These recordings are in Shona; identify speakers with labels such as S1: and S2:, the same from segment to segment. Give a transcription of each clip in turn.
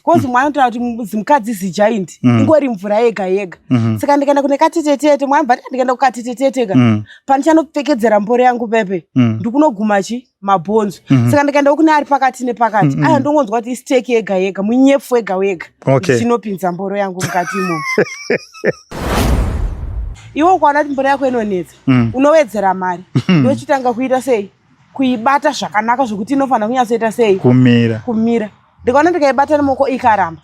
S1: nepakati kozi mwana anotaura kuti zimukadzi zigiant ingori mvura yega yega. Saka ndikaenda kune katetetete, mwana bva ndikaenda kukatetetete ka, pandichanopfekedzera mboro yangu pepe, ndikunoguma chi mabhonzo. Saka ndikaenda kune ari pakati nepakati, aya ndongonzwa kuti isteki yega yega, munyepfu wega wega. Ndichinopinza mboro yangu mukati imomo. Iwe ukaona kuti mboro yako inonetsa, unowedzera mari, ndochitanga kuita sei, kuibata zvakanaka zvokuti inofanira kunyatsoita sei,
S2: kumira.
S1: Kumira. Ndikaona ndikaibata nemaoko ikaramba,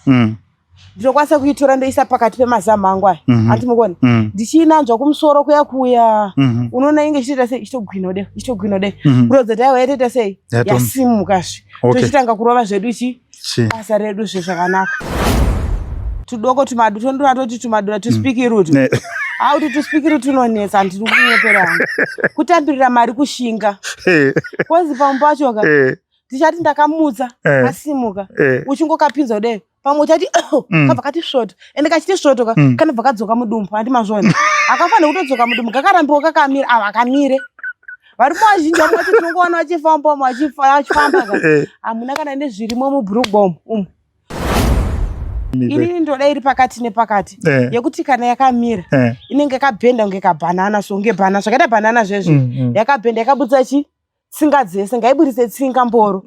S1: ndinokwanisa kuitora ndoisa pakati pemazamu angu aya. Handiti mukuona? Ndichinanzva kumusoro kuya kuya, unoona inge ichitoita sei, ichitogwina kudai, ichitogwina kudai, kuratidza kuti aiwa, yatoita sei, yasimukazve. Tochitanga kurova zvedu chi basa redu zve zvakanaka. Tudoko tumadu tondora toti tumadura tuspikirutu, auti tuspikiri tunonetsa. Handiri kunyepera hangu, kutambirira mari, kushinga, kozi pamwe pacho ka tichati ndakamutsa, asimuka, uchingokapinza kudai, pamwe uchati kabva kati svoto, ende kachiti svoto ka, kanobva kadzoka mudumbu. Handi mazvona? Akafanira kutodzoka mudumbu, kakarambiwa kakamira. Ava akamire varume vazhinji vamwe vacho tinongoona vachifamba umu, vachifamba ka, hamuna kana nezvirimo mubhurugwa umu umu. Inini ndoda iri pakati nepakati, yekuti kana yakamira inenge yakabhenda kunge kabhanana, so kunge bhanana, zvakaita bhanana zvezvi, yakabhenda, yakabudisa chi tsinga dzese. Ngaiburitse tsinga mboro,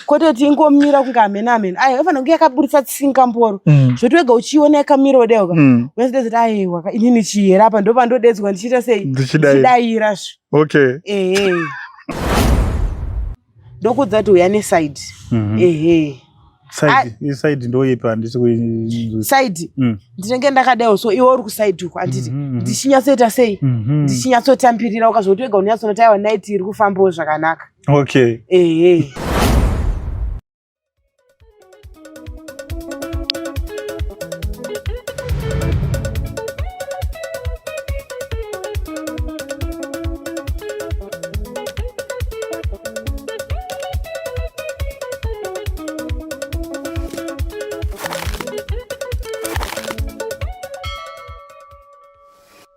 S1: kwete kuti ingomira kunge amene amene. Aiwa, ifanira kunge yakaburitsa tsinga mboro, zvoti wega uchiona yakamira kudai ka, unozodedza kuti aiwa, inini chiyera apa ndopandodedzwa ndichiita sei, ndichidayira zve. Ehe, ndokudza kuti uya neside. Ehe.
S2: Side, iside ndoipi? Handisi kui
S1: Side, ndinenge ndakadaiwo, so iwe uri kuside uko, handiti? Ndichinyatsoita sei, ndichinyatsotambirira, ukazoti wega unonyatsonoti aiwa, naiti iri kufambawo zvakanaka. Ehe.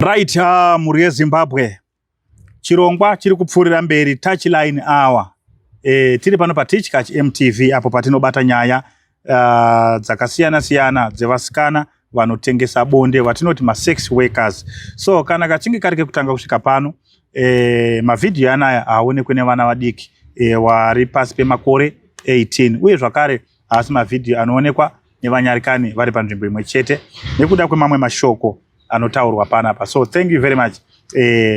S2: Right, mhuri yeZimbabwe, chirongwa chiri kupfuurira mberi, Touchline Hour. Tiri pano paTichkach MTV, apo patinobata nyaya dzakasiyana siyana dzevasikana vanotengesa bonde, vatinoti masex workers. So kana kachinge kari kekutanga kusvika pano, mavhidhiyo anaya haaonekwe nevana vadiki vari pasi pemakore 18, uye zvakare haasi mavhidhiyo anoonekwa nevanyarikani vari panzvimbo imwe chete, nekuda kwemamwe mashoko anotaurwa panapa. So thank you very much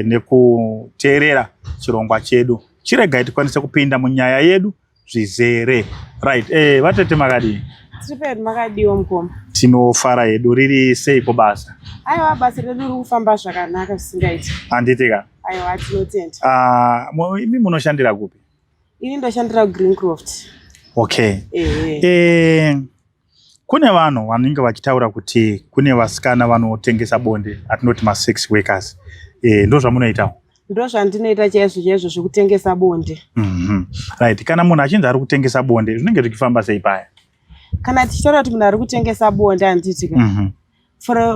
S2: nekuteerera chirongwa chedu. Chiregai tikwanise kupinda munyaya yedu zvizere. Right, vatete, makadii?
S1: Tiri pedu, makadiwa mukoma?
S2: Tinofara hedu. Riri seiko basa?
S1: Aiwa, basa redu riri kufamba zvakanaka zvisingaiti.
S2: Handiti ka?
S1: Aiwa, tinotenda.
S2: Imi munoshandira kupi?
S1: Ini ndoshandira kuGreencroft. Ehe.
S2: Kune vanhu vanenge vachitaura kuti kune vasikana vanotengesa bonde, atinoti masex workers. Ndo zvamunoitawo?
S1: Ndo zvandinoita chaizvo chaizvo, zvekutengesa bonde.
S2: Right, kana munhu achinzi ari kutengesa bonde, zvinenge zvichifamba sei paya?
S1: Kana tichitaura kuti munhu ari kutengesa bonde, handiti ka,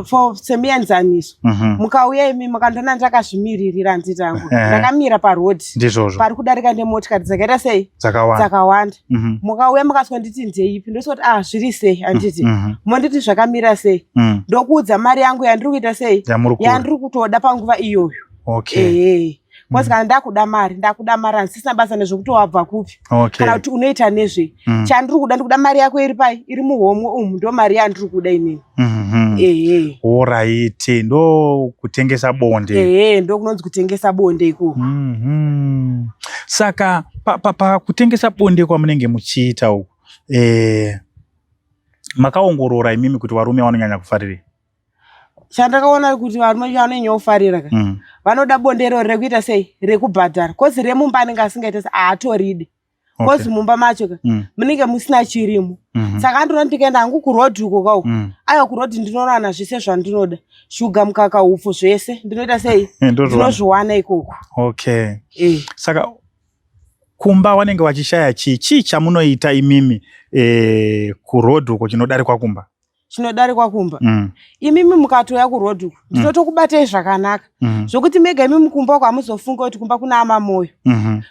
S1: for semuenzaniso, mukauya imi mukandiona ndakazvimiririra, handiti angu, ndakamira parodhi,
S2: Ndizvozvo.
S1: pari kudarika nemotikari dzakaita sei?
S2: Dzakawanda.
S1: Dzakawanda. Mukauya mukaswa nditi ndeipi, ndosoti ah, zviri sei, handiti? Monditi zvakamira sei, ndokuudza mari yangu yandiri kuita sei,
S2: Yamuri kuda.
S1: Yandiri kutoda panguva iyoyo. Ehe, because kana ndakuda mari, ndakuda mari, handisisina basa nezvekuti wabva kupi kana kuti unoita nezvei. Chandiri kuda, ndikuda mari yako iri pai, iri muhomwe umu, ndo mari yandiri kuda inini. Ehe.
S2: Alright, ndo kutengesa bonde.
S1: Ehe, ndo kunonzi kutengesa bonde ikoko.
S2: Saka pakutengesa bonde kwamunenge muchiita uku, makaongorora imimi kuti varume vanonyanya kufarirei?
S1: Chandakaona kuti varume vanonyanya kufarira ka, vanoda bonde iroro rekuita sei, rekubhadhara, kozi remumba anenge asingaita se haatoridi, kozi mumba macho ka, munenge musina chirimo. Saka andinoona ndikaenda hangu kurodhi uko kauko, aiwa, kurodhi ndinowana zvese zvandinoda, shuga, mukaka, upfu, zvese ndinoita sei,
S2: Ndozviwana.
S1: ndinozviwana ikoko.
S2: Saka kumba vanenge vachishaya chii? Chii chamunoita imimi kurodhi uko chinodarikwa kumba?
S1: Chinodarikwa kumba. Imimi mukatouya kuroad uku, ndinotokubatai zvakanaka zvokuti mega imimi kumba uko hamuzofunga kuti kumba kuna amamoyo,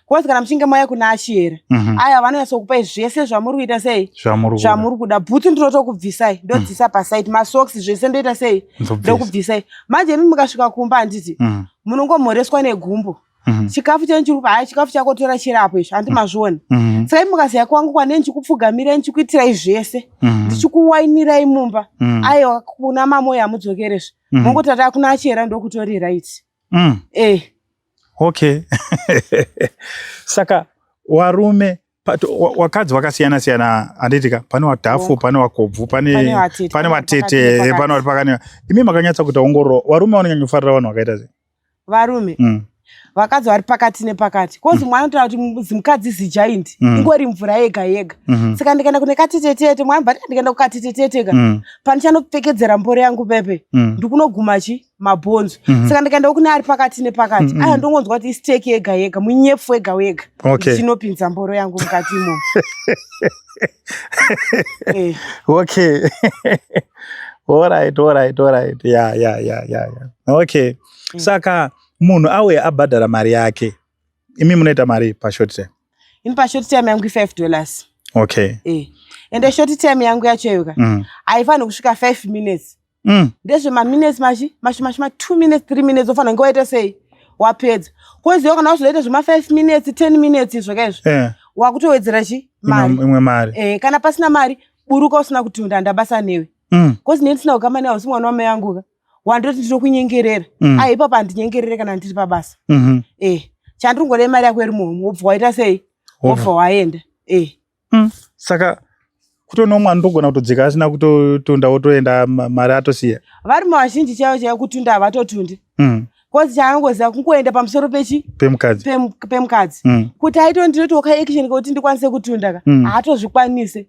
S1: cause kana muchinge mauya kuna achiyera, aya vanonyatsokupai zvese zvamuri kuita sei,
S2: Zvamuri kuda.
S1: Zvamuri kuda. Bhutsu ndinotokubvisai, ndodzisa paside, masocks, zvese ndoita sei?
S2: Nzobvisa.
S1: Ndokubvisai. Manje imi mukasvika kumba, handiti munongomhoreswa negumbo. Chikafu chenyu chiri kupa, hai, chikafu chako tora chirapo izvo, handi mazviona? Saka imi mukaziya kwangu kwane ndichikupfugamirai, ndichikuitirai zvese, ndichikuwainirai mumba, aiwa, kuna mamoyo hamudzokerezve. Mongoti ati akuna achera, ndokutori right. Eh.
S2: Okay, saka warume wakadzi wakasiyana siyana, handiti ka? Pane wadhafu, pane wakobvu, pane
S1: Pane vatete,
S2: pane
S1: pane
S2: vatete,
S1: pakati.
S2: Pane vari pakani. Imi makanyatsa kuita ongororo, varume vanonyanyofarira vanhu vakaita sei?
S1: Varume, vakadzi vari pakati nepakati, cause mwana anotaura kuti zimukadzi zigiant, ingori mvura yega yega. Saka ndikaenda kune katetetete, mwana bva ndikaenda kukatetetete ka, pandichanopfekedzera mboro yangu pepe, ndikunoguma chi mabhonzo. Saka ndikaenda kune ari pakati nepakati, aya ndongonzwa kuti isteak yega yega, munyepfu wega wega. Ndichinopinza mboro yangu mukati imomo. Eh.
S2: Okay, alright, yeah, okay. Saka munhu auya abhadhara mari yake, imi munoita mari pashort time?
S1: Ini pashort time yangu i$5. Eh. Ende short time yangu yacho iyo ka, haifaniri kusvika 5 minutes. Ndezvemaminutes mashi mashi mashi, ma 2 minutes, 3 minutes, ofanira kunge waita sei? Wapedza. Koziva kana wazoita zvema 5 minutes, 10 minutes, izvo kaizvo, wakutowedzera chi mari.
S2: Imwe mari.
S1: Eh, kana pasina mari, buruka usina kutunda, handabasa newe. Cause ndini ndisina kugama newe, hausi mwana wamai yangu ka wandoti ndinokunyengerera. Ai, ipapo handinyengerere kana ndiri pabasa. Eh, chandiri kungoda mari yako iri muhomwe, wobva waita sei? Wobva waenda, eh.
S2: Saka kutonewo mwana ndogona kutodzika asina kutotunda, wotoenda, mari atosiya.
S1: Varume vazhinji chaivo chaivo kutunda havatotundi. Cause chaanongoziva kungoenda pamusoro pechi
S2: Pemukadzi.
S1: Pemukadzi. Kuti aito ndinotiwo kaaction kekuti ndikwanise kutunda ka, haatozvikwanise.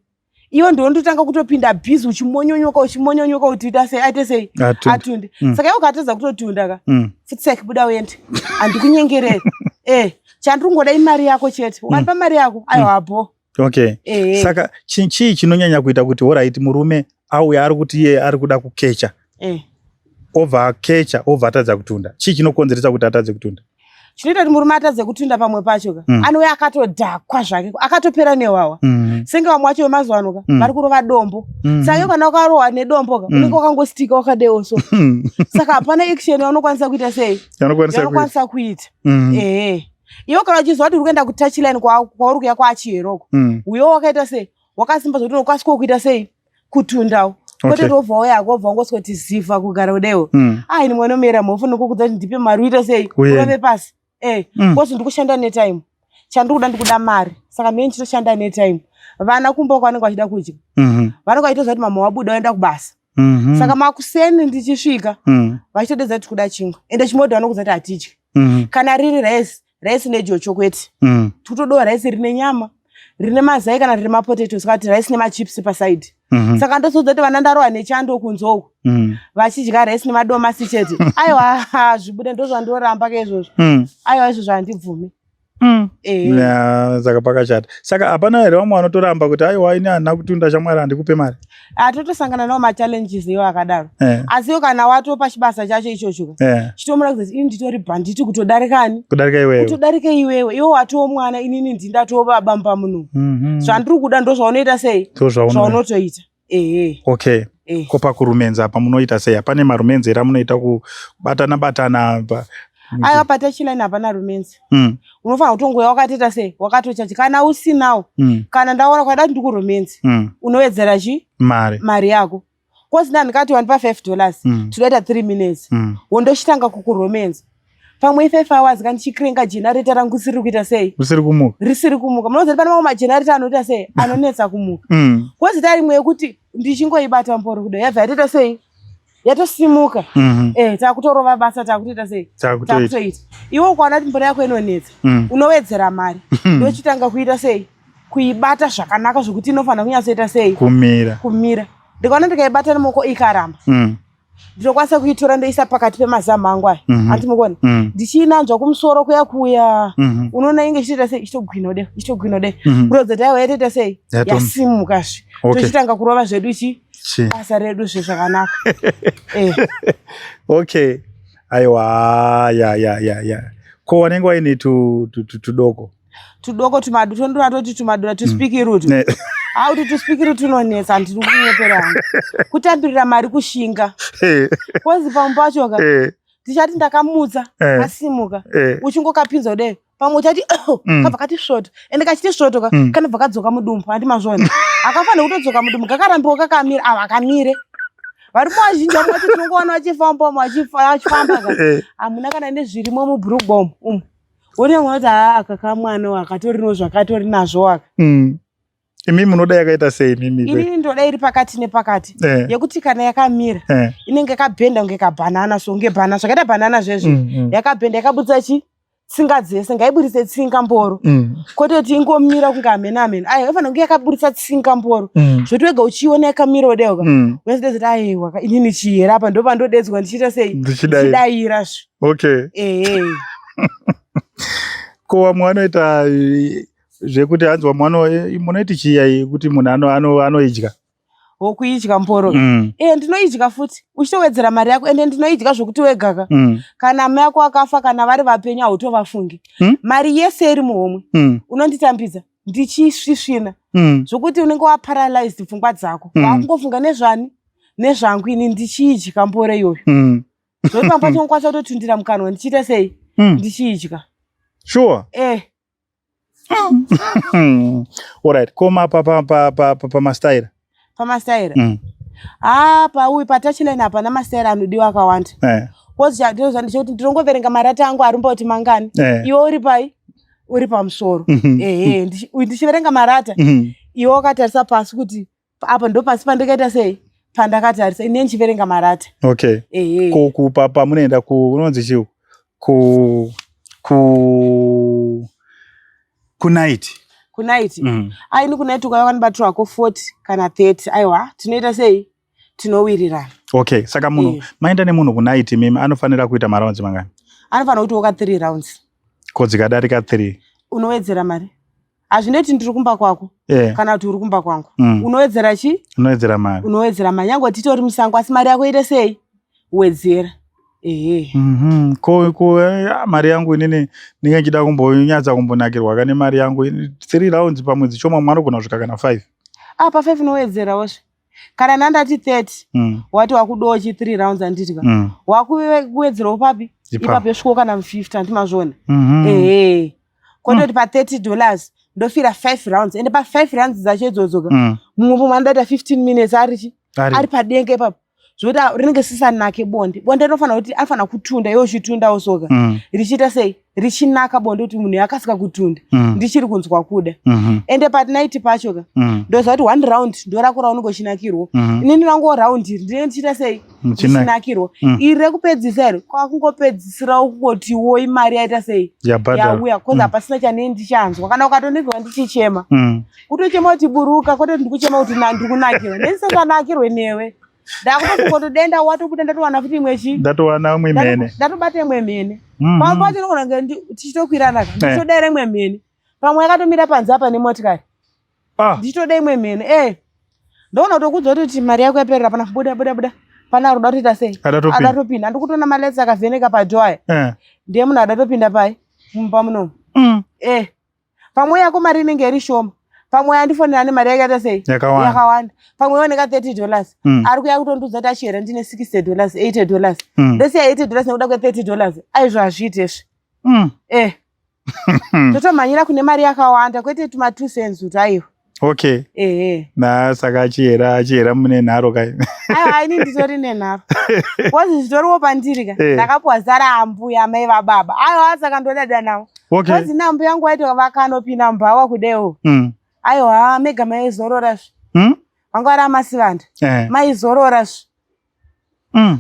S1: Iwe ndondotanga kutopinda busy, uchimonyonyoka, uchimonyonyoka kuti ita sei, aite sei?
S2: Atunde.
S1: Atunde. Saka iwe ukatadza kutotunda ka, futsek, buda uende, handikunyengereri. Eh, chandiri kungoda imari yako chete. Ukandipa mari yako, aiwa, bo. Eh.
S2: Saka chii chinonyanya kuita kuti, alright, murume auya ari kuti iye ari kuda kukecha, obva akecha, obva atadza kutunda? Chii chinokonzeresa kuti atadze kutunda?
S1: Chinoita kuti murume atadze kutunda, pamwe pacho ka, anouya akatodhakwa zvake, akatopera nehwahwa. Senge vamwe vacho vemazuva ano ka, vari kurova dombo. Saka iwe kana ukarohwa nedombo ka, unenge wakangostika wakadewo so. Saka hapana action yaunokwanisa kuita sei,
S2: Yanokwanisa kuita.
S1: yaunokwanisa kuita. Ehe, iwe kana uchiziva kuti uri kuenda kutouchline kwauri kuya kwachiheroko, uyo wakaita sei? Wakasimba zvokuti unokwanisa kuita sei? Kutundawo. Kwete kuti wobva wauya, wobva wangoswoti zivha kugara kudewo. Ai, ni mwana omera mhofu, nokukudza kuti ndipe mari, uite sei?
S2: Uende.
S1: Urove pasi. Eh, cause ndikushanda netime. Chandiri kuda, ndikuda mari. Saka mene ndichitoshanda netime. Vana kumba uko vanenge vachida kudya. Vanenge vachitoziva kuti mama wabuda waenda kubasa. Saka makuseni ndichisvika, vachitodedza kuti kuda chingwa. Ende chimodho vanokudza kuti hatidyi. Kana riri rice, rice nejocho kwete. Tikutodawo rice rine nyama, rine mazai, kana rine mapotatoes, kana kuti rice nemachips paside. Saka ndosodza kuti vana ndarohwa nechando kunze uko, vachidya rice nemadomasi chete. Aiwa, zvibude, ndozvandoramba ke izvozvo. Aiwa, izvozvo handibvumi. Eh.
S2: Ya, saka pakashata. Saka hapana here vamwe vanotoramba kuti aiwa, ini handina kutunda, shamwari, handikupe mari?
S1: Atotosangana nawo machallenges iwo akadaro. Asi iwo kana watopa chibasa chacho ichocho ka, chitomuratidza kuti ini nditori bhanditi kutodarikani?
S2: Kudarika iwewe.
S1: Kutodarika iwewe. Iwe watoo mwana, inini ndindatoo baba mumba muno. Zvandiri kuda ndozvaunoita sei?
S2: Ndozvaunoita.
S1: Zvaunotoita, ehe. Eh.
S2: Ko pakurumenza apa munoita sei? Hapane marumenzi here amunoita kubatana batana pa?
S1: Aiwa, patouchline hapana rumenzi. Unofanira kutongoya wakatoita sei? Wakatochacha. Kana usinawo, kana ndaona kwada kuti ndikurumenzi, unowedzera chi
S2: Mari.
S1: Mari yako. Cause ndikati wandipa $5, tinoita 3 minutes, wondochitanga kukuromenza pamwe i5 hours ka, ndichikrenga generator rangu risiri kuita sei?
S2: Usiri kumuka.
S1: Risiri kumuka. Munoziva kuti pane mamwe magenerator anoita sei? Anonetsa kumuka. Kwozoita rimwe yekuti ndichingoibata mboro kuda, yabva yatoita sei? Yatosimuka. Eh, takutorova basa, takutoita sei?
S2: Takutoita.
S1: Takutoita. Iwe ukaona kuti mboro yako inonetsa, unowedzera mari, ndochitanga kuita sei? Kuibata zvakanaka zvokuti inofanira kunyatsoita sei?
S2: Kumira.
S1: Kumira. Ndikaona ndikaibata nemaoko ikaramba, ndinokwanisa kuitora, ndoisa pakati pemazamu angu aya, hanti mukuona? Ndichiinanzva kumusoro kuya kuya, unoona inge ichitoita sei? Ichitogwina kudai, ichitogwina kudai, kuratidza kuti aiwa, yatoita sei? Yasimukazve. Tochitanga kurova zvedu chi Basa redu zve zvakanaka.
S2: Eh. Okay. Aiwa, ya ya ya ya. Ko wanenge waine tu tudoko.
S1: Tudoko tumadu tondora toti tumadura tuspikiri tu. Auti tuspikiri tunonetsa ndiri kunyepera hangu. Kutambirira mari kushinga. Kozi pamwe pacho ka. Tichati ndakamutsa asimuka. Uchingokapinza kudai pamwe uchati oh, kabva kati svoto ende kachiti svoto ka kanobva kadzoka mudumbu handi mazvona akafanira kutodzoka mudumbu kakarambiwa kakamira ava akamire varimo vazhinji vamwe vacho tinongoona vachifamba umu vachifamba ka hamuna kana nezvirimo mubhurugwa umu umu wotoona kuti haa aka kamwana akatorino zvakatori nazvo aka
S2: Imi munoda yakaita sei imimi?
S1: Inini ndoda iri pakati nepakati eh. Yekuti kana yakamira eh. Inenge yakabhenda kunge kabhanana so kunge bhanana zvakaita bhanana zvezvi Yakabhenda yakabudisa chi tsinga dzese ngaiburitse tsinga mboro Kwete kuti ingomira kunge amene amene aiwa ifanira kunge yakaburitsa tsinga mboro Zvoti wega uchiona yakamira wodeuka Unozodedza kuti aiwa inini chihera apa ndopandodedzwa ndichiita sei ndichidaira zve.
S2: Okay.
S1: Ehe.
S2: Ko vamwe vanoita zvekuti hanzi vamwe munoiti chii kuti munhu anoidya
S1: wokuidya mboro E ndinoidya futi uchitowedzera mari yako ende ndinoidya zvokuti wegaka Kana amai ako akafa kana vari vapenyu hautovafungi Mari yese iri muhomwe Unonditambidza ndichisvisvina Zvokuti unenge waparalyzed pfungwa dzako Wakungofunga nezvani nezvangu ini ndichiidya mboro iyoyo Zvokuti pamwe pacho unokwanisa kutotundira mukanwa ndichiita sei ndichiidya.
S2: Sure.
S1: Eh.
S2: Alright, koma pamastaira.
S1: Pamastaira? Ah, pauyu patouchline hapana mastaira anodiwa akawanda. Kozi chandinoziva ndechekuti ndinongoverenga marata angu arumba kuti mangani. Iwe uri pai? Uri pamusoro. Ehe, ndichiverenga marata. Iwe wakatarisa pasi kuti apa ndo pasi pandakaita sei? Pandakatarisa ini ndichiverenga marata.
S2: Okay.
S1: Ehe.
S2: Ko kupa pamunoenda ku unonzi chii? Ku ku ku night.
S1: Ku night. Aini ku night ukauya kwanibatirwa ko 40 kana 30 aiwa tinoita sei? Tinowirirana.
S2: Okay, saka munhu maenda nemunhu ku night mimi anofanira kuita marounds mangani?
S1: Anofanira kuti woka 3 rounds.
S2: Ko dzikadarika 3?
S1: Unowedzera mari. Hazvineti ndiri kumba kwako kana kuti uri kumba kwangu. Unowedzera chi?
S2: Unowedzera mari.
S1: Unowedzera mari. Nyangwe titori musango asi mari yako ite sei? Wedzera. Ehe.
S2: Ko ko mari yangu inini ndinge ndichida kumbonyatsa kumbonakirwa kane mari yangu 3 rounds pamwedzi choma mwana anogona kusvika kana 5.
S1: Ah, pa 5 unowedzerawo zve. Kana nandati 30 wati wakudawo chi 3 rounds anditya. Wakuwedzerawo papi? Ipapo yosvikawo kana 50 andimazvona. Ehe. Kwatoti pa $30 ndofira 5 rounds ende pa 5 rounds dzacho idzodzo ka mumwe mumwe anodaita 15 minutes ari chi ari padenga ipapo zvokuti rinenge sisanake bonde bonde rinofanira kuti anofanira kutunda iwe uchitundawo soka richiita sei richinaka bonde kuti munhu akasika kutunda ndichiri kunzwa kuda Ende patinaiti pacho ka ndoziva kuti one round ndorako raunenge uchinakirwa Inini rangu round iri ndinenge ndichiita sei ndichinakirwa Iri rekupedzisa iri kwakungopedzisirawo kungoti woi mari yaita sei yauya kozi hapasina chanei ndichanzwa kana ukatondirwa ndichichema Kutochema kuti buruka kwete ndikuchema kuti ndikunakirwa ndisisanakirwe newe ndakutofunga watobuda ndatowana futi imwe chi
S2: ndatowana imwe mhene
S1: ndatobata imwe mhene Pamwe pacho inogona kunge tichitokwirana ka ndichitodaira imwe mhene pamwe yakatomira panze apa nemotikari Ndichitoda imwe mhene ndoona kutokuudza kuti mari yako yaperera pana buda buda buda pana ari kuda kutoita sei adatopinda ndikutoona maletsi akavheneka padho aya Ndiye munhu adatopinda pai mumba munomu Pamwe yako mari inenge iri shoma pamwe yandifonera nemari yakaita sei yakawanda pamwe ioneka $30 Ari kuya kutondiudza kuti achihera ndine $60 $80 Ndosiya $80 nekuda kwe $30 aizvo hazviite izvi Totomhanyira kune mari yakawanda kwete tuma 2 cents kuti aiwa.
S2: Okay.
S1: Ehe.
S2: Na saka achihera achihera mune nharo kai.
S1: Aiwa ini nditori nenharo. Kozi zvitoriwo pandiri ka. Ndakapuwa zara ambuya amai vababa. Aiwa saka ndodada navo. Kozi nambuya yangu waiti vakanopinda mubhawa kudewo. Aiwa mega maizorora zve. Vanga vari amasivanda. Maizorora zve.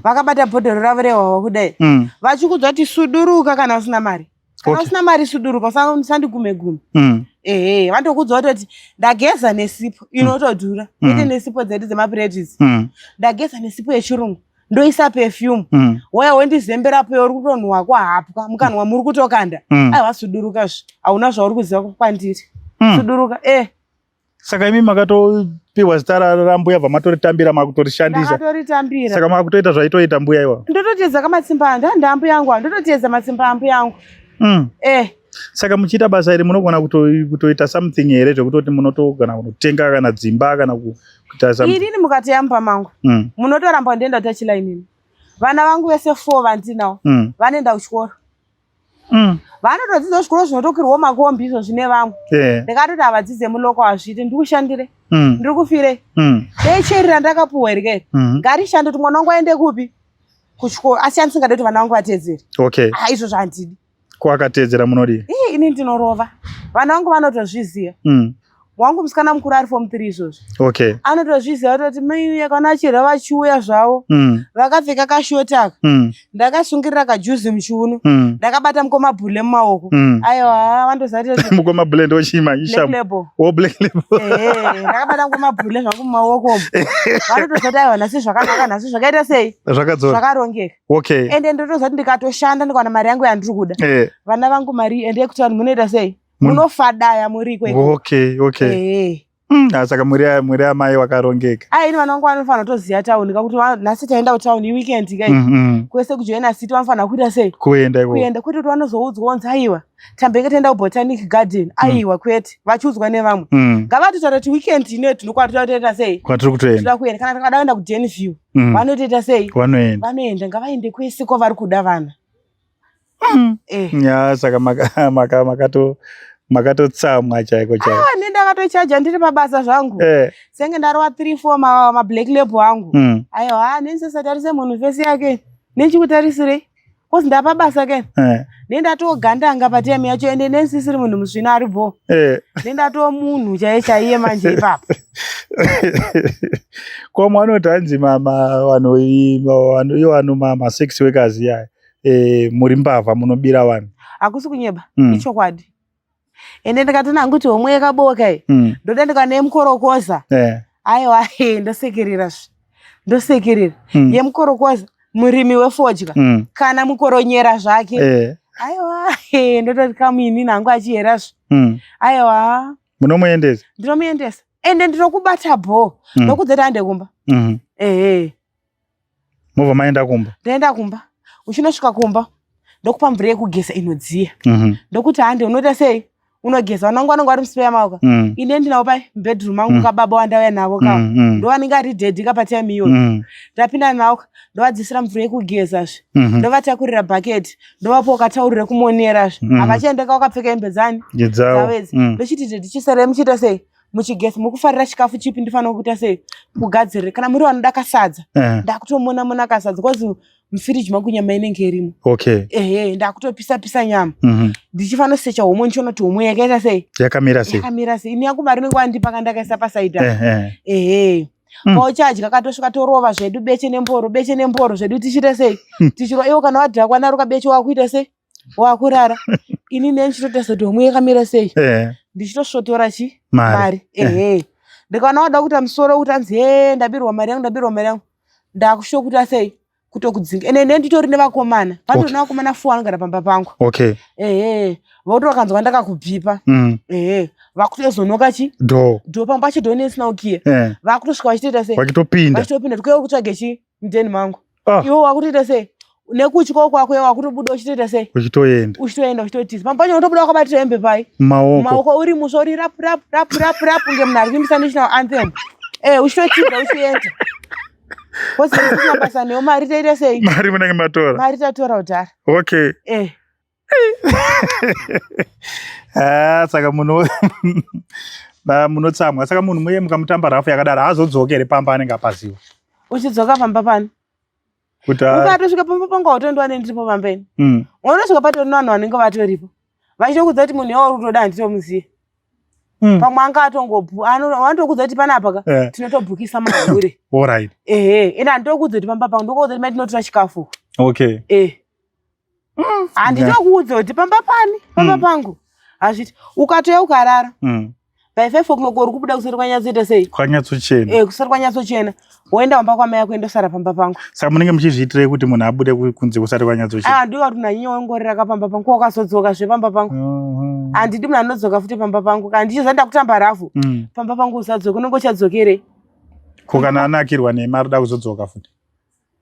S1: Vakabata bhodhoro ravo rehwahwa kudai. Vachikuudza kuti suduruka kana usina mari. Kana usina mari suduruka usandigume gume. Ehe, vandokuudza kutoti ndageza nesipo inotodhura. Kwete nesipo dzedu dzemapureti Ndageza nesipo yechirungu. Ndoisa perfume. Waya wondizemberapo uri kutonhuwa kwahapwa mukanwa muri kutokanda. Aiwa suduruka zve. Hauna zvauri kuziva kwandiri. Suduruka.
S2: Saka imi makatopiwa zita rambuya bva matoritambira makutorishandisa.
S1: Ndakatoritambira.
S2: Saka makutoita zvaitoita mbuya iwa.
S1: Ndototeedza kamatsimba anda ndambuya yangu, ndototeedza matsimba ambuya yangu. Eh.
S2: Saka muchiita basa iri munogona kutoita something here zvekutoti munotogona kunotenga kana dzimba kana kuita something?
S1: Inini mukatoyamba mangu. Munotoramba ndoenda kutachiline ini. Vana vangu vese 4 vandinawo. Vanoenda kuchikoro. Vanotodzidza zvikoro zvinotokirwawo makombi izvo zvine vamwe. Ndakatoti havadzidze muloko hazviiti, ndikushandire. Ndiri kufire. Dei cheri randakapuwa here ke? Ngarishande kuti mwana wangu aende kupi? Kuchikoro. Asi andisingade kuti vana vangu vateedzere.
S2: Okay.
S1: Ah, izvo zvandidi.
S2: Ko akateedzera munodii?
S1: Ii, ini ndinorova. Vana vangu vanotozviziva. Wangu musikana mukuru ari form 3 izvozvo.
S2: Okay.
S1: Anotozviziva kutoti mai kana achirwa vachiuya zvavo. Vakapfeka kashoti aka. Ndakasungirira kajuzi muchiuno. Ndakabata mukoma bhule mumaoko. Aiwa, vandoziva kuti
S2: mukoma bhule ndochima
S1: ishamu. Black label.
S2: Oh, black label.
S1: Ndakabata mukoma bhule zvangu mumaoko. Vanotoziva kuti aiwa nhasi zvakanaka, nhasi zvakaita sei?
S2: Zvakadzora.
S1: Zvakarongeka.
S2: Okay.
S1: Ende ndotoziva kuti ndikatoshanda ndikawana mari yangu yandiri kuda. Vana vangu mari ende kuti vanhu munoita sei? Munofadaya muriko
S2: ikoko. Okay, okay. Saka muri amai wakarongeka.
S1: Ai, ini vana vangu vanofanira kutoziva town kakuti nhasi taenda kutown iweekend kai. Kwese kujoina city vanofanira kuita sei?
S2: Kuenda ikoko.
S1: Kuenda kwete kuti vanozoudzwa kunzi aiwa tambenge taenda kubotanic garden. Aiwa kwete, vachiudzwa nevamwe. Ngavatotaura kuti weekend ino tinokwatira kutoita sei?
S2: Kwatiri kutoenda.
S1: Tinoda kuenda kana takada kuenda kuDenview. Vanotoita sei?
S2: Vanoenda.
S1: Vanoenda, ngavaende kwese kwavari kuda vana.
S2: Ya, saka makatotsamwa chaiko chaiko.
S1: Ah, ne ndakatochaja ndiri pabasa zvangu. Senge ndarova 3 4 ma black label angu. Aiwa, nensesatarise munhu face yake. Nechikutarisirei? Kozi ndapabasa ke. Nendatogandanga patime yacho ende nensisiri munhu musvina ari bho. Nendatoo munhu chaiye chaiye manje ipapo.
S2: Ko mwanoti hanzi vanhu iwano ma sex workers iya muri mbavha munobira vanhu.
S1: Hakusi kunyeba, ichokwadi. Ende ndikatona hangu kuti homwe yakaboka iyi. Ndoda ndikaona yemukorokoza. Aiwa, ndosekerera zve. Ndosekerera. Yemukorokoza murimi wefodya kana mukoronyera zvake. Aiwa, ndototi kamuini nangu achiyera zve. Aiwa.
S2: Munomuendesa?
S1: Ndinomuendesa. Ende ndinokubata bho. Ndokudza kuti ande kumba.
S2: Mobva maenda kumba?
S1: Ndaenda kumba. Uchinosvika kumba ndokupa mvura yekugeza inodziya. Ndokuti hande unoita sei? Unogeza. Vanangu vanenge vari musipeya mavo ka. Ine ndinawo pai mubedroom mangu kababa wandauya navo ka. Ndo vanenge ari daddy ka patime iyoyo. Ndapinda navo ka, ndovadzisira mvura yekugeza zve. Ndovatakurira bucket, ndovapawo katauro rekumonera zve. Havachaenda ka wakapfeka hembe dzani?
S2: Dzavo.
S1: Dzavo Ndochiti daddy chisarai muchiita sei? Muchigeza mukufarira chikafu chipi ndifanira kuita sei? Kugadzirira. Kana muri vanoda kasadza. Ndakutomona mona kasadza because mufiriji mangu nyama inenge irimo.
S2: Okay.
S1: Ehe, ndakutopisa pisa nyama. Ndichifanira kusecha homwe ndichiona kuti homwe yakaita sei?
S2: Yakamira sei?
S1: Yakamira sei? Ini yangu mari inenge wandipa kandakaisa pasaidi apa. Ehe. Pauchadya katosvika torova zvedu beche nemboro, beche nemboro zvedu tichiita sei? Tichirova iwo kana wadhakwa naro kabeche wakuita sei? Wakurara. Ini ne ndichitotarisa kuti homwe yakamira sei? Ndichitosvotora chi?
S2: Mari.
S1: Ehe. Ndikaona wada kuita musoro kuti anzi he ndabirwa mari yangu, ndabirwa mari yangu. Ndakushokuta sei? Kutokudzinga. Ende ne nditori nevakomana. Patori nevakomana 4 vanogara pamba pangu.
S2: Okay.
S1: Ehe. Vokuti vakanzwa ndakakubvipa. Ehe. Vakutozonoka chi?
S2: Do.
S1: Do pamba pacho do nesina kukiya. Vakutosvika vachitoita sei?
S2: Vachitopinda.
S1: Vachitopinda. Tikuya kutsvage chi? Mudheni mangu. Iwe wakutoita sei? Nekutya kwako iwe wakutobuda uchitoita sei?
S2: Uchitoenda.
S1: Uchitoenda uchitotiza. Pamba pacho unotobuda wakabatira hembe pai?
S2: Maoko.
S1: Maoko uri musha uri rap rap rap rap rap kunge munhu ari kuimbisa national anthem. Uchitotiza uchienda. Kozi usina basa neyo mari taita sei?
S2: Mari munenge matora.
S1: Mari tatora kudhara.
S2: Okay. Saka munotsamwa. Saka munhu muye mukamutamba rafu yakadaro haazodzokere pamba anenge apaziwa.
S1: Uchidzoka pamba pani?
S2: Kuti
S1: ukatosvika pamba pangu hautondiwa nendiripo pambeni. Unosvika patori nevanhu vanenge vatoripo. Vachitokudza kuti munhu iwauri kutoda handitomuziye. Pamwe anga atongobhu, vanotokudza kuti panapa ka, tinotobhukisa mahure.
S2: Alright.
S1: Ehe, ende handitokudza kuti pamba pangu, ndokudza kuti mai tinotora chikafu.
S2: Okay.
S1: Handitokuudza kuti pamba pani, pamba pangu. Hazviti ukatoya ukarara. By 5 o'clock uri kubuda kusati kwanyatsoita sei?
S2: Kwanyatsochena.
S1: Kusati kwanyatsochena, woenda pamba kwamai ako, endosara pamba pangu.
S2: Saka munenge muchizviitirei kuti munhu abude kunze kusati kwanyatsochena?
S1: Ah, ndiko kuti munhu anyanyongorera pamba pangu, wakazodzoka zve pamba pangu. Handidi munhu anodzoka futi pamba pangu. Kana ndichiza ndakutamba rafu pamba pangu, usadzoka, unenge uchadzokerei?
S2: Ko kana anakirwa nemari, da kuzodzoka futi,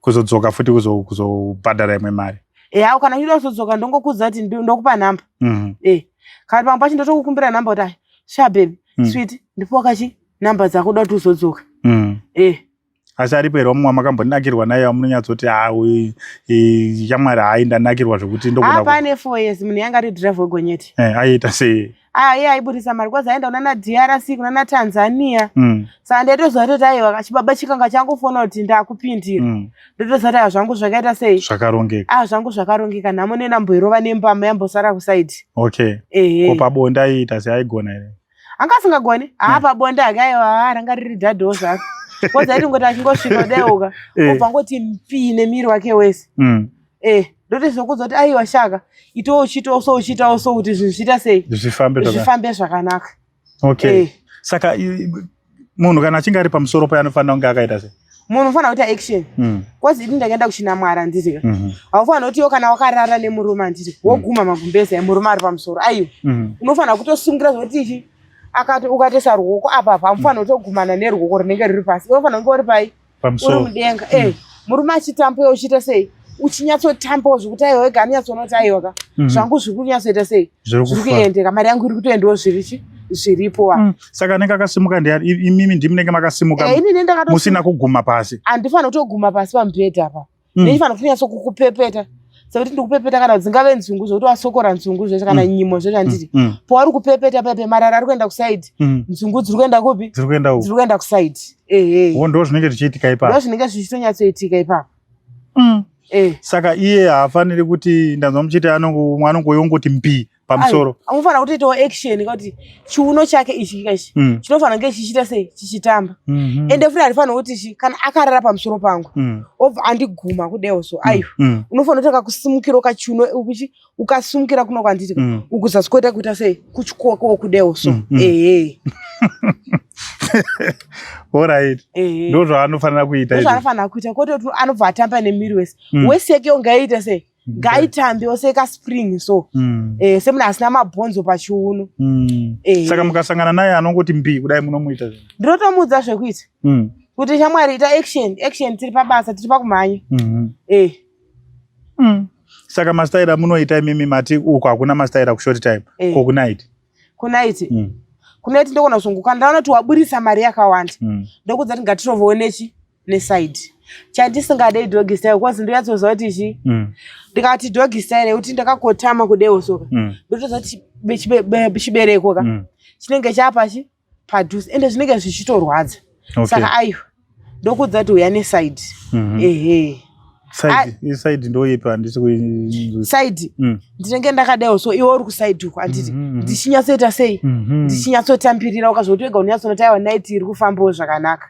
S2: kuzodzoka futi kuzobhadhara imwe mari?
S1: Eya, kana uchida kuzodzoka, ndongokudza kuti ndokupa nhamba. Kana pamwe pacho ndotokukumbira nhamba kuti, "Ai, sha baby, sweet, ndipoka kachi nhamba dzako, uda kuti uzodzoka."
S2: Asi aripo here mumwe wamakambonakirwa naye wamunonyatsoti, "Ha, uyu, shamwari, hai, ndanakirwa zvekuti ndogona"?
S1: Pane 4 years munhu yanga ari driver wegonyeti.
S2: Aiita sei?
S1: Ah, iye aibudisa mari kwazi aenda kunana DRC, kunana Tanzania. Saka ndaitoziva toti aiwa, chibaba chikanga changofona kuti ndakupindira, ndotoziva kuti aiwa, zvangu zvakaita sei?
S2: Zvakarongeka.
S1: Ah, zvangu zvakarongeka, nhamo nenamboirova nembama yambosara kusaidi.
S2: Okay. Ko pabonde aiita sei? Aigona here?
S1: Anga asingagoni. Haa, pabonde hake aiwa, haa, ranga riri dhadhiwo zvaro, kozi aiti ngoti achingosvika kudaiuka, obva ngoti mpii nemiri wake wese. Ndotozokudza kuti aiwa shaka, itowo uchiitawo so, uchiitawo so, kuti zvinhu zviita sei?
S2: Zvifambe
S1: Zvifambe zvakanaka.
S2: Okay. Saka munhu kana achinge ari pamusoro paye anofanira kunge akaita sei?
S1: Munhu unofanira kuita action. Kozi ini ndakaenda kuchinamwara, handiti ka? Haufanira kuti iwo kana wakarara nemurume, handiti, woguma magumbezi emurume ari pamusoro. Aiwa, unofanira kutosungira zvokuti ichi akati ukatoisa ruoko apa apa, hamufanira kutogumana neruoko rinenge riri pasi. Unofanira kunge uri pai? Uri
S2: Pamusoro.
S1: mudenga. Murume achitambawo, uchiita sei, uchinyatsotambawo zvekuti aiwa, wega anonyatsoona kuti aiwa ka, zvangu zviri kunyatsoita sei?
S2: Zviri
S1: Zviri
S2: kufa.
S1: kuendeka, mari yangu iri kutoendawo, zvirichi zviripo wa.
S2: Saka anenge akasimuka ndiani? Imimi ndimunenge makasimuka?
S1: Inini ndakato
S2: Musina kuguma pasi?
S1: Handifanira kutoguma pasi pamubhedha apa. Ndichifanira kunyatso kukupepeta sekuti ndikupepeta, kana dzingave nzungu, zvokuti wasokora nzungu zvese kana nyimo zvese, handiti? Pauri kupepeta pepe, marara ari kuenda kusaidi, nzungu dziri kuenda kupi?
S2: Dziri kuenda uku.
S1: Dziri kuenda kusaidi, ehe.
S2: Wo ndo zvinenge zvichiitika
S1: Ndo
S2: ipapo.
S1: zvinenge zvichitonyatsoitika ipapo.
S2: Saka iye haafaniri kuti, ndanzwa muchiti anongoyongoti mbi pamusoro.
S1: Unofanira kutoitawo action kuti chiuno chake ichi ichi chinofanira kunge chichiita sei? Chichitamba. Ende futi harifanira kuti chi kana akarara pamusoro pangu, obva andiguma kudewo so, aiwa, unofanira kuti akakusimukira kachiuno uchi ukasumukira kuno kwandiri, ukuzasi kuita kuita sei? Kuchikokowo kudewo so. Ehe.
S2: Alright. Ndo zvaanofanira kuita izvo.
S1: Ndozvaanofanira kuita, kwete kuti anobva atamba nemiri wese. Wese yakewo ngaiite sei? Ngaitambewo sekaspring so. Semunhu asina mabhonzo pachiuno.
S2: Saka mukasangana naye anongoti mbi kudai, munomuita sei?
S1: Ndinotomuudza zvekuita kuti, "Shamwari, ita action, action, tiri pabasa, tiri pakumhanya."
S2: Saka masitaira munoita imimi, mati uku hakuna masitaira kushort time? Ko kunight?
S1: Kunight? Kunight ndogona kuzonguka ndaona kuti waburisa mari yakawanda, ndokudza kuti ngatirovewo nechi neside. Chandisingade doggy style, cause ndonyatsoziva kuti chi ndikati doggy style yekuti ndakakotama kudewo soka, ndotoziva kuti chibereko ka chinenge chapachi padhuze, ende zvinenge zvichitorwadza. Saka aiwa, ndokudza kuti uya neside. Ehe.
S2: Side, iside ndoipi? Handisi kuinzwisisa.
S1: Side, ndinenge ndakadaiwo so, iwe uri kuside uko, handiti? Ndichinyatsoita sei? Ndichinyatsotambirira, ukazoti wega unonyatsonoti aiwa, night iri kufambawo zvakanaka.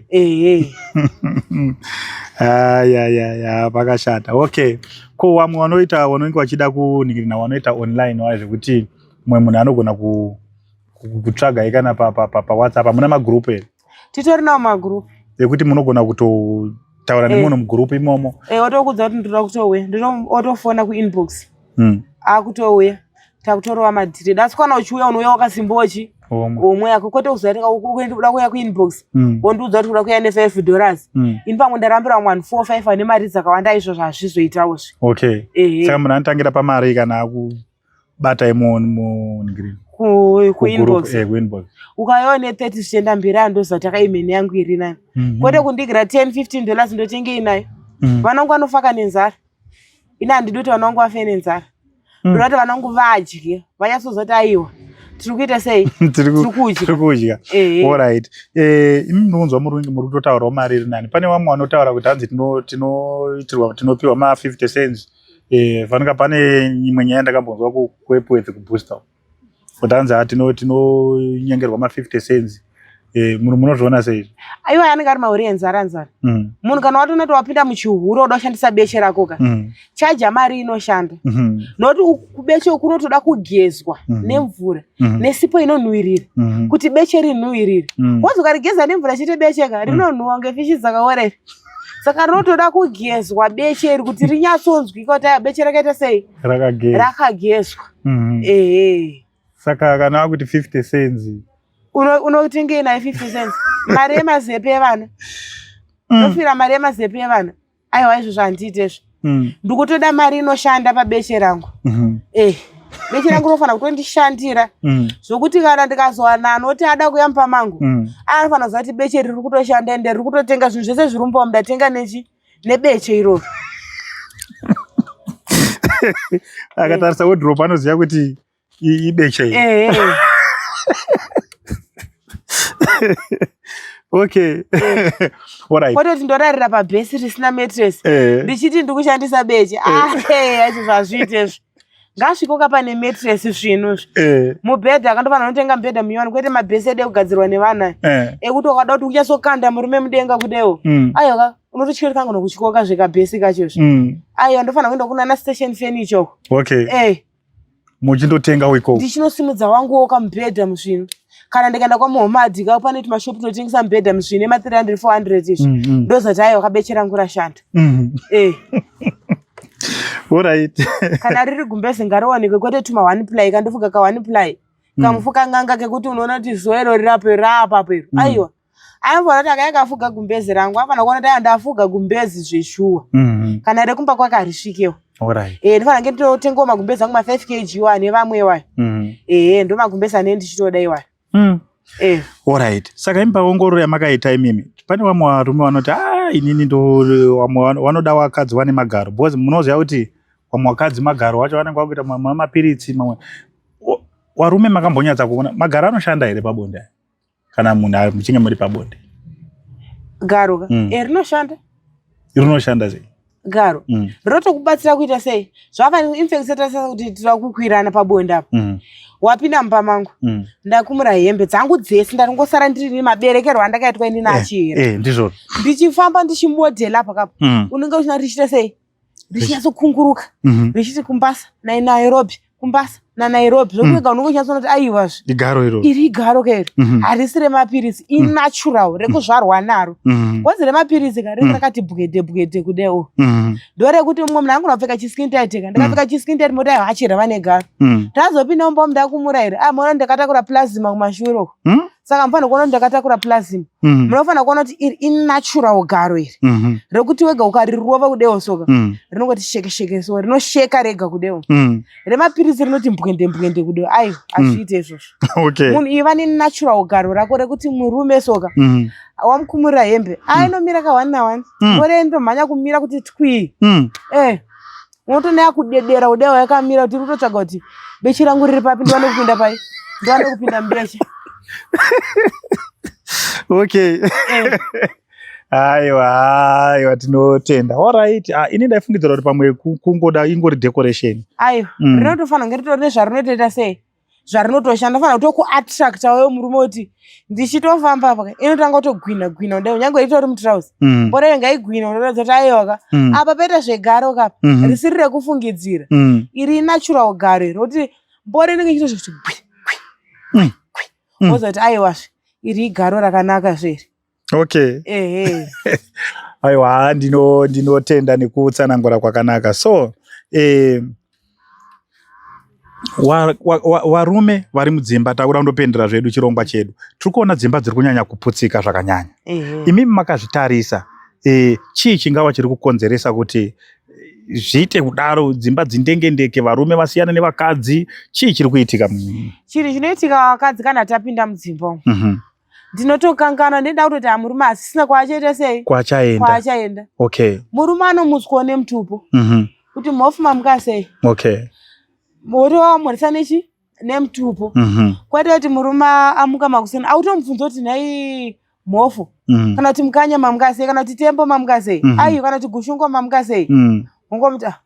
S1: Ehe.
S2: Ayayaya, pakashata. Okay, ko vamwe vanoita, vanenge vachida kuningirina, vanoita online wa, zvekuti mumwe munhu anogona kutsvagai kana paWhatsApp, hamuna magroup here?
S1: Titori nawo magroup.
S2: Ekuti munogona kutotaura nemunhu mugroup imomo?
S1: Otokudza kuti ndoda kutouya, otofona kuinbox, akutouya, takutorova madhiri. Dasi kana uchiuya, unouya wakasimbawo chi
S2: Homwe.
S1: Homwe yako, kwete kuzoita uda kuuya kuinbox, wondiudza kuti uda kuuya ne$5. Ini pamwe ndarambira vamwe vanhu 4 5 ane mari dzakawanda, izvozvo hazvizoitawo zve.
S2: Saka munhu anotangira pamari kana akubatai muningirina?
S1: Kuinbox.
S2: Kuinbox.
S1: Ukauyawo ne30 zvichienda mberi, andoziva kuti akaimene yangu iri nani, kwete kundigira 10 $15, ndotengei nayo? Vana vangu vanofaka nenzara. Ini handidi kuti vana vangu vafe nenzara. Ndoda kuti vana vangu vadye, vanyatsoziva kuti aiwa, tiri kuita sei?
S2: Tiri
S1: kudya.
S2: Tiri kudya. Alright. Imi munonzwa muri kutotaurawo mari iri nani. Pane vamwe vanotaura kuti hanzi tinoitirwa, tinopiwa ma50 cents. Fanika pane imwe nyaya ndakambonzwa kuEpworth, kuBooster, kuti hanzi ha, tinonyengerwa ma50 cents. Eh, munozviona sei?
S1: Aiwa, anenge ari mahure enzara nzara. Munhu kana watoona kuti wapinda muchihure uda kushandisa beche rako ka, chaja mari inoshanda. Nokuti kubeche uku kunotoda kugezwa nemvura nesipo inonhuwirira kuti beche rinhuwirire. Wozi ukarigeza nemvura chete beche ka rinonhuwa kunge fishi dzakaora iri. Saka rinotoda kugezwa beche iri kuti rinyatsonzwika kuti aya beche rakaita sei?
S2: Rakagezwa.
S1: Rakagezwa. Ehe.
S2: Saka kana wakuti 50 cents
S1: Unotengei naye 50 cents? Mari yemazepe evana. Ndofira mari yemazepe evana. Aiwa, izvozvo handiite izvo. Ndikutoda mari inoshanda pabeche rangu. Eh, beche rangu rinofanira kutondishandira zvokuti kana ndikazowana anoti ada kuya mumba mangu, anofanira kuziva kuti beche riri kutoshanda, ende riri kutotenga zvinhu zvese zviri mumba umu, ndatenga nechi nebeche iroro.
S2: Akatarisa wardrobe anoziva kuti ibeche iri.
S1: Ehe.
S2: Okay, alright.
S1: Kwatoti ndorarira pabhesi risina mattress ndichiti ndikushandisa beche. Ah, izvo zvazviite izvo. Ngasvikoka pane mattress zvinhu izvi. Mubhedha akandofanira kunotenga mubhedha munyowani, kwete mabhesi edu ekugadzirwa nevana ekuti ukada kuti uchatsokanda murume mudenga kudewo, aiwa, unototyira kuti kangona zvekabhesi kacho izvi. Aiwa, ndofanira kuenda kunana Station Furniture uko.
S2: Muchindotenga ikoko.
S1: Ndichinosimudza wanguwo kamubhedha musvinu. Kana ndikaenda kwamuhomadhi ka, pane tumashopu tunotengesa mubhedha musvinu ema 300 400 izvi, ndozoti aiwa, kabeche rangu rashanda. Kana riri gumbezi ngariwanikwe, kwete tuma one ply kandifuga ka one ply kamufuka nganga kekuti unoona kuti zuva iro rirapo raapapo iro. Aiwa, anofanira kuti akaya kafuga gumbezi rangu, anofanira kuona kuti aiwa, ndafuga gumbezi zveshuwa. Kana rekumba kwake harisvikewo. Eh, ndifanira kunge nditotengawo magumbezi angu ma 5 kg iwayo nevamwe iwayo. Ehe, ndo magumbezi anenge ndichitoda iwayo. Eh.
S2: Alright, saka imi paongororo yamakaita imimi, pane vamwe varume vanoti a inini ndo vamwe vanoda vakadzi vane magaro, because munoziva kuti vamwe vakadzi magaro vacho vanenge vakuita mamwe mapiritsi mamwe. Varume makambonyatsa kuona magaro anoshanda here pabonde aya? Kana munhu muchinge muri pabonde?
S1: Garo ka? Eh, rinoshanda.
S2: Rinoshanda sei?
S1: Garo rinotokubatsira kuita sei? Zvakafanira infact tarisa kuti tira kukwirana pabonde apa. Wapinda mumba mangu, ndakumura hembe dzangu dzese, ndaringosara ndiri maberekerwo andakaitwa inini achihera.
S2: Eh, ndizvo.
S1: Ndichifamba ndichimodhela apa kapo, unenge uchina richiita sei, richinyatsokunguruka, richiti kumbasa naNairobi, kumbasa naNairobi, zvokuti wega unenge uchinyatsoona kuti aiwazve
S2: Igaro iro.
S1: Iri igaro kairi. Harisi remapiritsi, inatural, rekuzvarwa naro. Kozi remapiritsi ka rinenge rakati bwede bwede kudewo. Ndorekuti mumwe munhu angona kupfeka chiskin tight ka, ndakapfeka chiskin tight, moti aiwa, achira vane garo. Tazopinda mumba umu, ndakumura here? Ah, maona ndakatakura plasma kumashure uko. Saka mufanira kuona kuti ndakatakura plasma. Munofanira kuona kuti iri inatural garo iri, rekuti wega ukarirova kudewo soka, rinongoti sheke sheke, so rinosheka rega kudewo. Remapiritsi rinoti mbwende mbwende kudewo. Aiwa, hazviite izvozvo. Munhu iva nenatural garo rako rekuti murume soka, wamukumurira hembe, ainomira ka one na one. Ore ndomhanya kumira kuti twii. Eh, unotoona yakudedera kudewa yakamira kuti iri kutotsvaga kuti beche rangu riri papi, ndiwane kupinda pai, ndiwane kupinda mubeche.
S2: Okay. Aiwa, aiwa, tinotenda. Alright, ah, ini ndaifungidzira kuti pamwe kungoda ingori decoration.
S1: Aiwa, rinotofanira kunge ritori nezvarinotoita sei, zvarinotoshanda, fanira kutokuattracta wewe murume kuti ndichitofamba apa inotanga kutogwina gwina kudai, nyange itori mutrauzi. Mbora ngaigwina, unoratidza kuti aiwa, apa paita zvegaro kapa, risiri rekufungidzira. Iri natural garo iri rokuti mbora inenge ichitozva kuti gwi gwi gwi, wozoti aiwazve, iri igaro rakanaka zveri. Ehe.
S2: Aiwa, ndinotenda nekutsanangura kwakanaka. So varume vari mudzimba, takuda kundopendera zvedu chirongwa chedu. Tiri kuona dzimba dziri kunyanya kuputsika zvakanyanya. Imimi makazvitarisa, chii chingava chiri kukonzeresa kuti zviite kudaro, dzimba dzindengendeke, varume vasiyana nevakadzi? Chii chiri kuitika?
S1: Chinhu chinoitika, vakadzi kana tapinda mudzimba umu, ndinotokanganwa, ndinoda kutoti amurume asisina kwaachaita sei,
S2: Kwachaenda.
S1: Kwaachaenda. Murume anomutswawo nemutupo kuti mhofu mamuka sei, woti wamhoresa nechi nemutupo, kwete kuti murume amuka makuseni automubvunza kuti nhai mhofu, kana kuti mukanya mamuka sei, kana kuti tembo mamuka sei, aiyo, kana kuti gushungo mamuka sei. Ungomuti ah,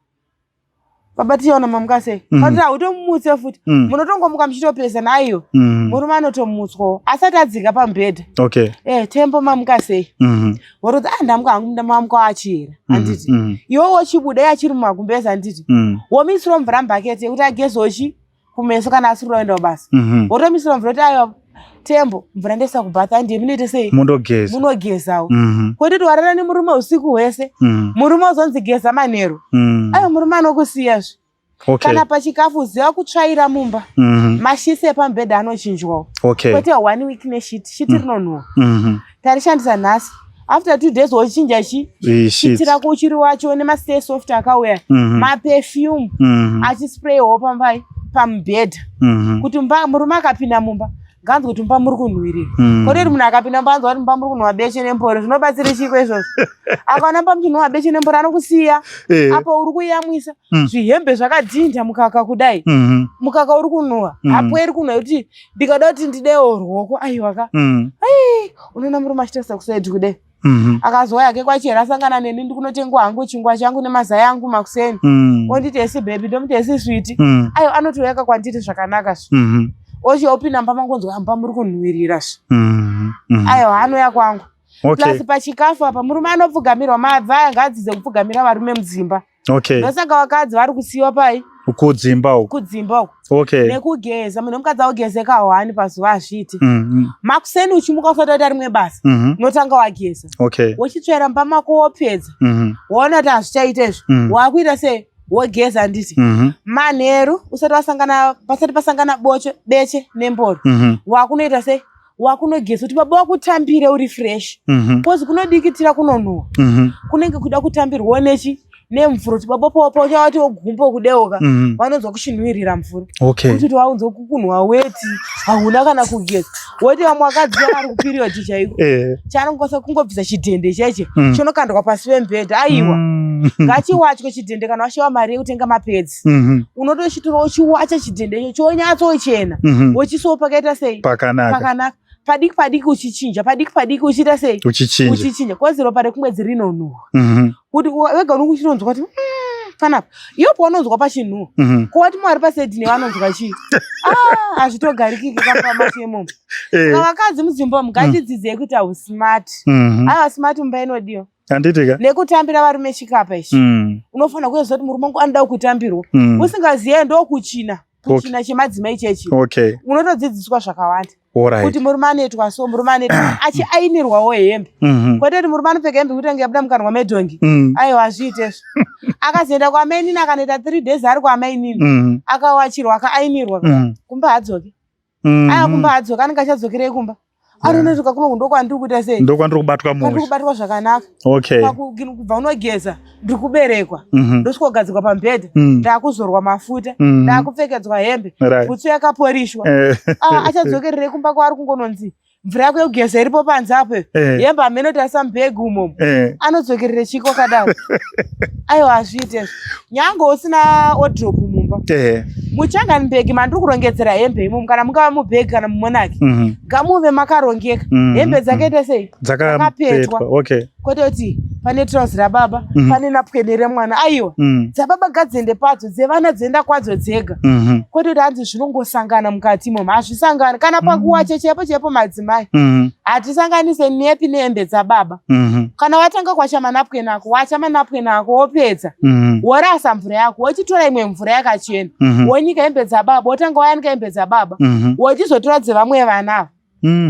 S1: Baba tichaona mamuka sei? Kana hautomumutse futi. Munotongomuka muchitopesana aiwa. Murume anotomutswawo asati adzika pamubhedha.
S2: Okay.
S1: Eh, Tembo mamuka sei? Wototi ah ndamuka hangu ndamuka achiyera. Handiti. Iwe wochibuda iye achiri mumagumbezi handiti. Womisira mvura mubhaketi yekuti agezewo chi kumeso kana asiri kuenda kubasa. Wotomisira mvura kuti aiwa Tembo mvura ndoisa kubath handiye munoite sei?
S2: Mundogeza.
S1: Munogezawo. Kwete kuti warara nemurume usiku hwese. Murume ozonzi geza manheru. Aiwa murume anokusiyazve.
S2: Okay.
S1: Kana pachikafu ziva kutsvaira mumba. Masheets epamubhedha anochinjwawo.
S2: Okay.
S1: Kwete one week nesheet. Sheet rinonhuwa. Tarishandisa nhasi. After 2 days wochinja chi sheet rako uchiri wacho nemastay soft akauya. Maperfume achispraywawo pambai pamubhedha. Kuti murume akapinda mumba nganzwe kuti mumba muri kunhuwirira. Kwete kuti munhu akapinda mumba anzwa kuti mumba muri kunhuwa beche nemboro zvinobatsira chiiko izvozvo. Akaona mumba muchinhuwa beche nemboro anokusiya. Apo uri kuyamwisa zvihembe zvakadhinda mukaka kudai. Mukaka uri kunhuwa. Apo iri kunhuwa kuti ndikada kuti ndidewo ruoko aiwa ka. Unoona murume achitarisa kusaidi kudai. Akazouya hake kwachera asangana neni ndikunotengwa hangu chingwa changu nemazai angu makuseni. Onditi esi baby ndomuti esi sweet. Aiwa anotouya kwandiri zvakanaka zve. Ochiya opinda mumba mangu onzwa mumba muri kunhuwirira zve. Aiwa anouya kwangu.
S2: Okay.
S1: Plus pachikafu apa murume anopfugamirwa mabva ngaadzidze kupfugamira varume mudzimba.
S2: Okay.
S1: Ndosaka vakadzi vari kusiyiwa pai
S2: Kudzimba uko.
S1: kudzimba uko.
S2: Okay.
S1: Nekugeza munhu wemukadzi augezeka hwani pazuva hazviiti. Makuseni uchimuka usati waita rimwe basa unotanga wageza.
S2: Okay.
S1: Wochitsvaira mumba mako wopedza. Woona kuti hazvichaita izvi. Wakuita sei? Wogeza handiti. Manheru usati wasangana pasati pasangana bocho beche nemboro. Wakunoita sei? Wakunogeza kuti baba wakutambire uri fresh. Kozi kunodikitira kunonhuwa. Kunenge kuda kutambirwawo nechi nemvura kuti baba pawo pauchavati wogumba kudeuka vanonzwa kuchinhuwirira mvura.
S2: Okay.
S1: Kuti waunzwa kukunhuwa weti hauna kana kugeza. Woti vamwe vakadzi vari kuperiod chaiko. Chaanokwanisa kungobvisa chidhende cheche chinokandwa pasi pemubhedha aiwa. Ngachiwachwe chidhende kana washayiwa mari yekutenga mapedzi. Unotochitora uchiwacha chidhende icho chonyatsochena. Wochisawo pakaita sei?
S2: Pakanaka.
S1: Pakanaka. Padiki padiki uchichinja, padiki padiki uchiita sei?
S2: Uchichinja.
S1: Uchichinja. Kozi ropa rekumwedzi rinonhuhwa. Kuti wega unenge uchinonzwa kuti panapa. Iwe paunonzwa pachinhuhwa. Ko wati Mwari pasaidi newe anonzwa chii? Ah, hazvitogarikiki kamba imomo. Saka vakadzi mudzimba umu ngatidzidzei kuita usmart. Aiwa smart mumba inodiwa.
S2: Handiti ka?
S1: Nekutambira varume chikapa ichi. Unofanira kuziva kuti murume wangu anoda kutambirwa. Usingaziye ndokuchina. Kuchina chemadzimai chechi.
S2: Okay.
S1: Unotodzidziswa zvakawanda.
S2: Alright.
S1: Kuti murume anoitwa so, murume anoitwa achiainirwawo hembe. Kwete kuti murume anopfeka hembe kuti ange abuda mukanwa medhongi. Aiwa hazviite izvo. Akazoenda kwamainini akanoita 3 days ari kwamainini. Akawachirwa akaainirwa. Kumba haadzoki. Aiwa kumba haadzoki anenge achadzokerei kumba. Anonotoka kuno ndokwandiri kuita sei?
S2: Ndokwandiri kubatwa
S1: Kwandiri
S2: mushe.
S1: kubatwa zvakanaka.
S2: Okay.
S1: Kubva unogeza ndiri kuberekwa. Ndosvika kugadzikwa pamubhedha. Ndakuzorwa mafuta. Ndakupfekedzwa hembe.
S2: Right.
S1: Bhutsu yakaporishwa. Achadzokerere kumba kwaari kungononzi mvura yako yekugeza iripo panze apo. Hembe hameno tarisa mubhegi umomo. Anodzokerere chiko kadaro. Aiwa hazviite izvo. Nyange usina wardrobe mumba. Muchangani bhegi mandiri kurongedzera hembe imomo kana mungava mubhegi kana mumonaki. Ngamuve makarongeka. Hembe dzakaita sei?
S2: Dzakapetwa. Okay.
S1: Kwete kuti pane trouser rababa, pane napukeni remwana. Aiwa. Dzababa ngadziende padzo, dzevana dzienda kwadzo dzega. Kwete kuti hanzi zvinongosangana mukati imomo. Hazvisangani. Kana pakuwacha chaipo chaipo madzimai. Hatisanganise nepi nehembe dzababa. Kana watanga kuwacha manapukeni ako, wacha manapukeni ako wopedza. Worasa mvura yako, wochitora imwe mvura yakachena. Wonyika hembe dzababa, wotanga wayanika hembe dzababa. Wochizotora dzevamwe vana ava.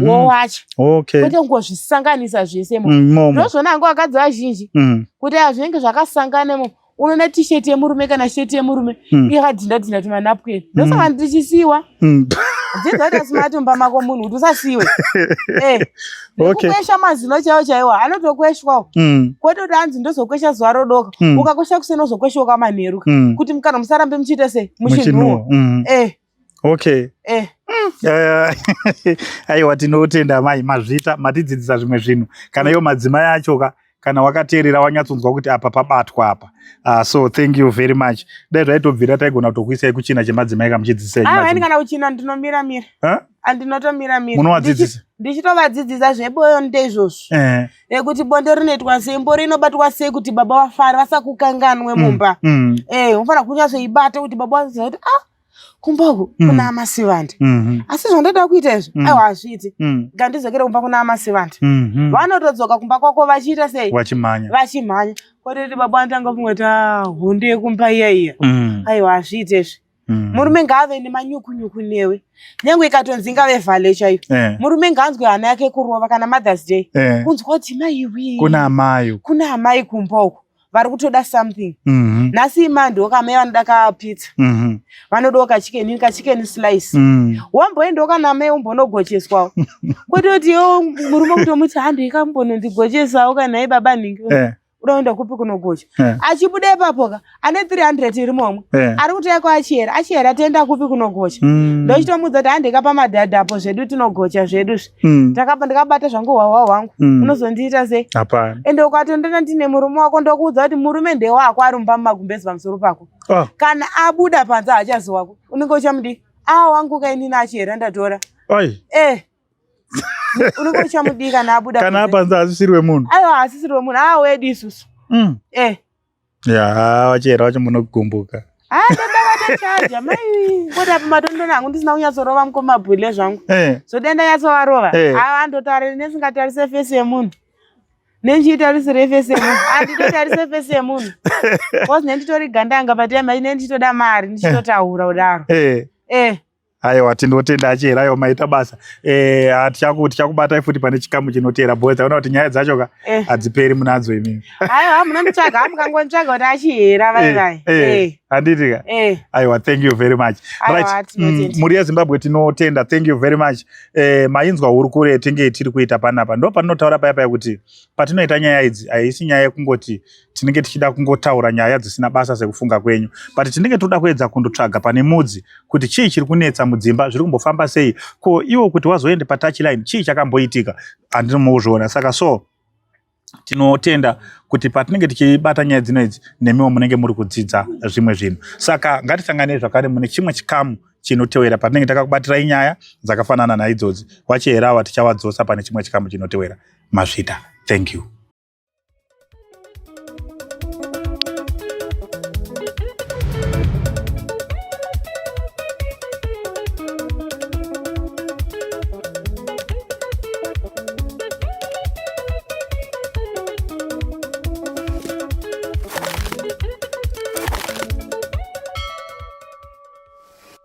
S1: Wowacha.
S2: Okay.
S1: Kwete kungozvisanganisa zvese imomo. Ndozvona hangu vakadzi vazhinji. Kuti zvinenge zvakasangana imomo. Unoona t-shirt yemurume kana shirt yemurume yakadhinda dhinda tumanapukeni. Ndosaka ndichisiyiwa. Dzidza kuti smart mumba mako munhu kuti usasiyiwe. Nekukwesha mazino chaiwo chaiwo anotokweshwawo. Kwete kuti hanzi ndozokwesha zuva rodoka. Ukakwesha kuseni uzokweshawo kamanheru. Kuti kana musarambe muchiita sei? Muchinhuhwa.
S2: Okay. Aiwa tinotenda mai mazvita matidzidzisa zvimwe zvinhu. Kana iwo madzimai acho ka Kana wakateerera wanyatsonzwa kuti apa pabatwa apa. So thank you very much. Dai zvaitobvira taigona kutokuisai kuchina chemadzimai kamuchidzidzisai.
S1: Aiwa, ini kana kuchina ndinomira mira. Andinotomira mira.
S2: Munovadzidzisa?
S1: Ndichitovadzidzisa zvebonde izvozvo. Nekuti bonde rinoitwa sei, mboro inobatwa sei kuti baba vafare vasakukanganwe mumba. Unofanira kunyatsoibata kuti baba vazive kuti ah, kumba uku kuna amasivanda. Asi zvandoda kuita izvi, aiwa, hazviiti. Ngandidzokere kumba kuna amasivanda. Vanotodzoka kumba kwako vachiita sei?
S2: Vachimhanya.
S1: Vachimhanya. Kwete kuti baba vanotanga kufunga kuti ah, hondo yekumba iya iya. Aiwa, hazviite izvi. Murume ngaave nemanyukunyuku newe, nyange ikatonzi ingave vhale chaiyo. Murume ngaanzwe hana yake kurova kana Mother's Day, kunzwa kuti maiwi,
S2: Kuna amai uku.
S1: Kuna amai kumba uku vari kutoda something. Nhasi imandiwo kamai vanoda kapizza, vanodawo kachicken, kachicken slice. Wamboendawo kana amai umbonogocheswawo, kwete kuti iwe murume kutomuti handi kambonondigochesawo kana i baba nhingi. Uda kuenda kupi kunogocha? Achibuda ipapo ka ane 300 iri momwe. Ari kutoya kwaachiyera, achiyera toenda kupi kunogocha? Ndochitomudza kuti handika pamadhadha apo zvedu tinogocha zvedu zvi. Ndakabva ndakabata zvangu hwahwa hwangu. Unozondiita sei?
S2: Hapana.
S1: Ende ukatondona ndine murume wako, ndokuudza kuti murume ndewako ari mumba mumagumbezi pamusoro pako.
S2: Oh.
S1: Kana abuda panze haachazi wako, unenge uchamudii? A, wangu kainini achiyera ndatora.
S2: Oi.
S1: Unenge uchamudii kana abuda
S2: Kana
S1: kunze?
S2: apanze asisiri wemunhu.
S1: Aiwa, hasisiri wemunhu, a wedu isusu.
S2: Ya, vachera vacho munogumbuka.
S1: Ah, dada vatochaja mai, koti apa matondona hangu ndisina kunyatsorova mukomabhule zvangu. Zvoda ndanyatsovarova. Ava andotaura nesingatarise face yemunhu, nendichitarisire face yemunhu, handitotarise face yemunhu because nenditori gandanga patema ine ndichitoda mari, ndichitotaura kudaro.
S2: Aiwa, tinotenda achera, aiwa, maita basa. Tichakubatai futi pane chikamu chinoteera because taona kuti nyaya dzacho ka hadziperi munadzo imimi.
S1: Aiwa, munomutsvaga, mukangotsvaga kuti achihera vai vai.
S2: Handiti ka?
S1: Eh.
S2: Aiwa, thank you very much.
S1: Aiwa,
S2: Right.
S1: Tinotenda.
S2: Mhuri yeZimbabwe, tinotenda, thank you very much. Mainzwa hurukuro yetinge tiri kuita panapa. Ndo patinotaura paya paya kuti patinoita nyaya idzi, haisi nyaya yekungoti tinenge tichida kungotaura nyaya dzisina basa sekufunga kwenyu, but tinenge toda kuedza kundotsvaga pane mudzi kuti chii chiri kunetsa mudzimba, zviri kumbofamba sei, ko iwo kuti wazoende patouchline chii chakamboitika, handinomuuzviona. Saka so tinotenda kuti patinenge tichibata nyaya dzino idzi, nemiwo munenge muri kudzidza zvimwe zvinhu. Saka ngatisanganei zvakare mune chimwe chikamu chinotewera patinenge takakubatirai nyaya dzakafanana naidzodzi. Wachiherawa tichawadzosa pane chimwe chikamu chinotewera. Mazvita, thank you.